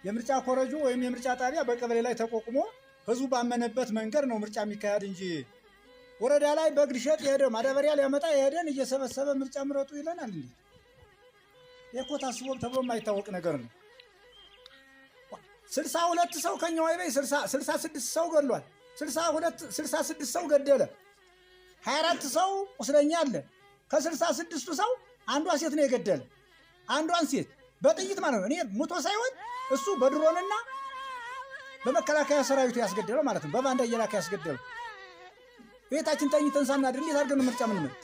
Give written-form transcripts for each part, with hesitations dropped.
የምርጫ ኮረጆ ወይም የምርጫ ጣቢያ በቀበሌ ላይ ተቋቁሞ ህዝቡ ባመነበት መንገድ ነው ምርጫ የሚካሄድ እንጂ ወረዳ ላይ በግ ሊሸጥ የሄደ፣ ማዳበሪያ ሊያመጣ የሄደን እየሰበሰበ ምርጫ ምረጡ ይለናል። እንዴት? ይህ እኮ ታስቦ ተብሎ የማይታወቅ ነገር ነው። 62 ሰው ከኛ ወይ 66 ሰው ገድሏል። 62 66 ሰው ገደለ። 24 ሰው ቁስለኛ አለ። ከ66ቱ ሰው አንዷ ሴት ነው የገደለ። አንዷን ሴት በጥይት ማለት ነው። እኔ ሙቶ ሳይሆን እሱ በድሮንና በመከላከያ ሰራዊቱ ያስገደለው ማለት ነው። በባንዳ እየላከ ያስገደለው። ቤታችን ተኝተን ሳናድር እንዴት አድርገን ምርጫ ምንመርጥ?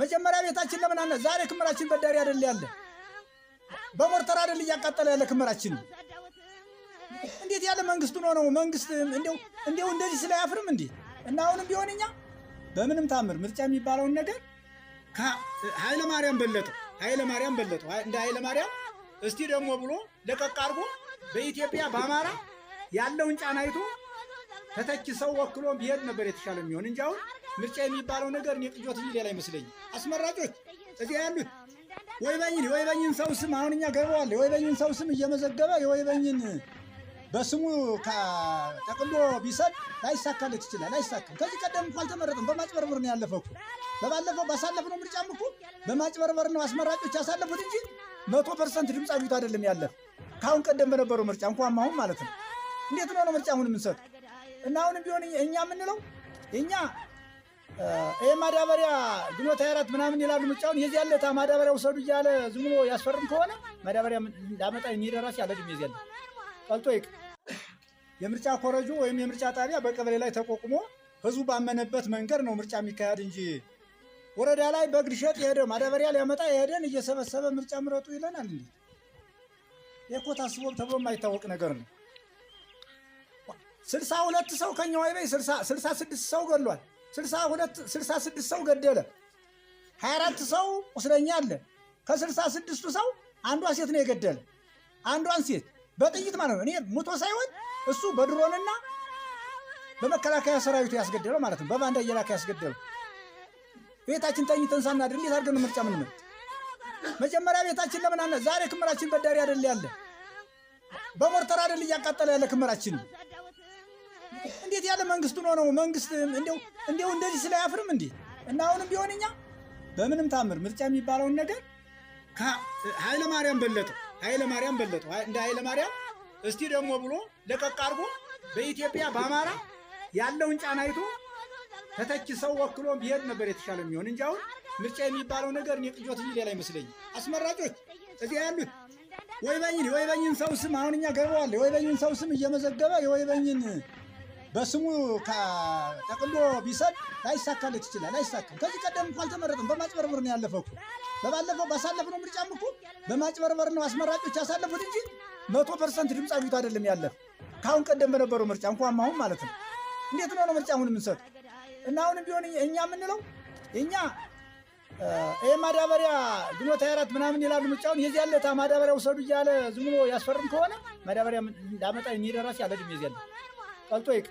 መጀመሪያ ቤታችን ለምን አነ ዛሬ ክምራችን በዳሪ አይደል ያለ፣ በሞርተር አይደል እያቃጠለ ያለ ክምራችን? እንዴት ያለ መንግስት ነው ነው መንግስት? እንደው እንደዚህ ስለ አያፍርም እንዴ? እና አሁንም ቢሆን እኛ በምንም ታምር ምርጫ የሚባለውን ነገር ኃይለ ማርያም በለጠው፣ ኃይለ ማርያም በለጠው፣ እንደ ኃይለ ማርያም እስቲ ደግሞ ብሎ ለቀቅ አድርጎ በኢትዮጵያ በአማራ ያለውን ጫና አይቶ ተተኪ ሰው ወክሎ ቢሄድ ነበር የተሻለ የሚሆን እንጂ አሁን ምርጫ የሚባለው ነገር እኔ ቅጆት እንጂ ሌላ አይመስለኝም። አስመራጮች እዚያ ያሉት ወይበኝን የወይበኝን ሰው ስም አሁን እኛ ገበዋል። የወይበኝን ሰው ስም እየመዘገበ የወይበኝን በስሙ ጠቅሎ ቢሰድ ላይሳካለት ይችላል። አይሳካም። ከዚህ ቀደም እኮ አልተመረጠም። በማጭበርበር ነው ያለፈው እኮ። በባለፈው ባሳለፍነው ምርጫም እኮ በማጭበርበር ነው አስመራጮች ያሳለፉት እንጂ 100% ድምፅ አግኝቶ አይደለም ያለፈ። ከአሁን ቀደም በነበረው ምርጫ እንኳን አሁን ማለት ነው። እንዴት ነው ምርጫ አሁን የምንሰጥ? እና አሁንም ቢሆን እኛ የምንለው እኛ ይሄ ማዳበሪያ ግንቦት 24 ምናምን ይላሉ ምርጫውን። የዚህ ያለታ ማዳበሪያ ውሰዱ እያለ ዝም ብሎ ያስፈርም ከሆነ ማዳበሪያ ላመጣ የሚደራስ ያለ ድም የዚህ ያለ ቀልጦ ይቅ የምርጫ ኮረጆ ወይም የምርጫ ጣቢያ በቀበሌ ላይ ተቋቁሞ ህዝቡ ባመነበት መንገድ ነው ምርጫ የሚካሄድ እንጂ ወረዳ ላይ በግ ሊሸጥ የሄደ፣ ማዳበሪያ ሊያመጣ የሄደን እየሰበሰበ ምርጫ ምረጡ ይለናል። እንዴት? ይህ እኮ ታስቦ ተብሎ የማይታወቅ ነገር ነው። 62 ሰው ከኛ ወይ 66 ሰው ገድሏል። 62 66 ሰው ገደለ። 24 ሰው ቁስለኛ አለ። ከ66ቱ ሰው አንዷ ሴት ነው የገደለ። አንዷን ሴት በጥይት ማለት ነው። እኔ ሙቶ ሳይሆን እሱ በድሮንና በመከላከያ ሰራዊቱ ያስገደለው ማለት ነው። በባንዳ እየላከ ያስገደለው። ቤታችን ተኝተን ሳናድር እንዴት አድርገን ምርጫ ምንመርጥ? መጀመሪያ ቤታችን ለምን አነ ዛሬ ክምራችን በዳሪ አይደል ያለ፣ በሞርተር አይደል እያቃጠለ ያለ ክምራችን? እንዴት ያለ መንግስት ነው ነው መንግስት? እንደው እንደዚህ ስለ አያፍርም እንዴ? እና አሁንም ቢሆን እኛ በምንም ታምር ምርጫ የሚባለውን ነገር ኃይለ ማርያም በለጠው፣ ኃይለ ማርያም በለጠው፣ እንደ ኃይለ ማርያም እስቲ ደግሞ ብሎ ለቀቅ አድርጎ በኢትዮጵያ በአማራ ያለውን ጫና አይቶ ተተኪ ሰው ወክሎ ቢሄድ ነበር የተሻለ የሚሆን እንጂ አሁን ምርጫ የሚባለው ነገር እኔ ቅጆት እንጂ ሌላ አይመስለኝም። አስመራጮች እዚያ ያሉት ወይበኝን የወይበኝን ሰው ስም አሁን እኛ ገበዋል። የወይበኝን ሰው ስም እየመዘገበ የወይበኝን በስሙ ጠቅሎ ቢሰድ ላይሳካለት ይችላል። አይሳካም። ከዚህ ቀደም እኮ አልተመረጠም። በማጭበርበር ነው ያለፈው እኮ። በባለፈው ባሳለፍነው ምርጫም እኮ በማጭበርበር ነው አስመራጮች ያሳለፉት እንጂ 100% ድምፅ አግኝቶ አይደለም ያለፈ። ከአሁን ቀደም በነበረው ምርጫ እንኳን አሁን ማለት ነው። እንዴት ነው ምርጫ አሁን የምንሰጥ? እና አሁንም ቢሆን እኛ የምንለው እኛ ይሄ ማዳበሪያ ግንቦት 24 ምናምን ይላሉ ምርጫውን። የዚህ ያለታ ማዳበሪያ ውሰዱ እያለ ዝም ብሎ ያስፈርም ከሆነ ማዳበሪያ ላመጣ የሚደራስ ያለ ድም የዚህ ያለ ቀልጦ ይቅ